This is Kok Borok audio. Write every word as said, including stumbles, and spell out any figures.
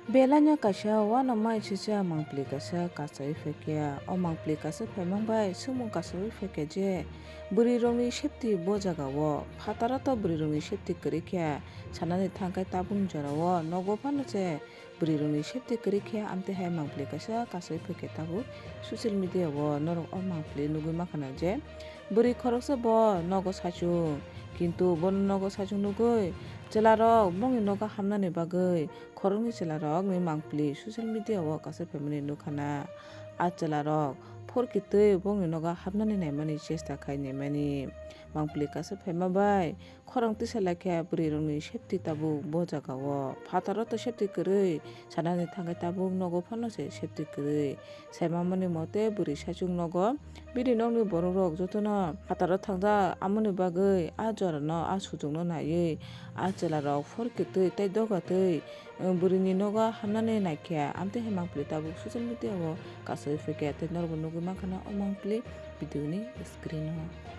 Belai no kaisa uanama sijak mangpli kaisa kasawi phaikha. O mangpli kaisa phaimang bai swngmung kasawi phaikha je bwrwi rokni safety bo jaga o. Phataro to bwrwi rokni safety kwrwi kha sanani thangkhe tabuk jora o nogo phano se bwrwi rokni safety kwrwi kha amtwi hai mangpli kaisa kasawi phaikha tabuk social media o norok o mangpli nugwi mankha na je bwrwi khoroksa bo nogo sachung, kintu bono nogo sachung nugwi chwla rok bongni nogo hamnani bagwi khoroknwi chwla rokni mangpli social media o kasawi phaimani nukha na. A chwla rok phorkhe twi bongni nogo hapnani naimani chesta khai naimani mangpli kasawi phaima bai khorang tisa lai khe bwrwi rokni safety tabuk bo jaga o. Phataro to safety kwrwi sanani thangkhe tabuk nogo phano se safety kwrwi. Saimamani mote bwrwi sachung nogo bini nokni borok rok jotono phataro thangjak, amoni bagwi a jorano a sujukno naiwi a chwla rok phorkhe twi tei doga twi, eh, bwrwini nogo hamnani naikha. Amtwi hai mangpili tabuk social media o kasawi phaikha tei norokbo nugwi mankha na o mangpili video ni screen o.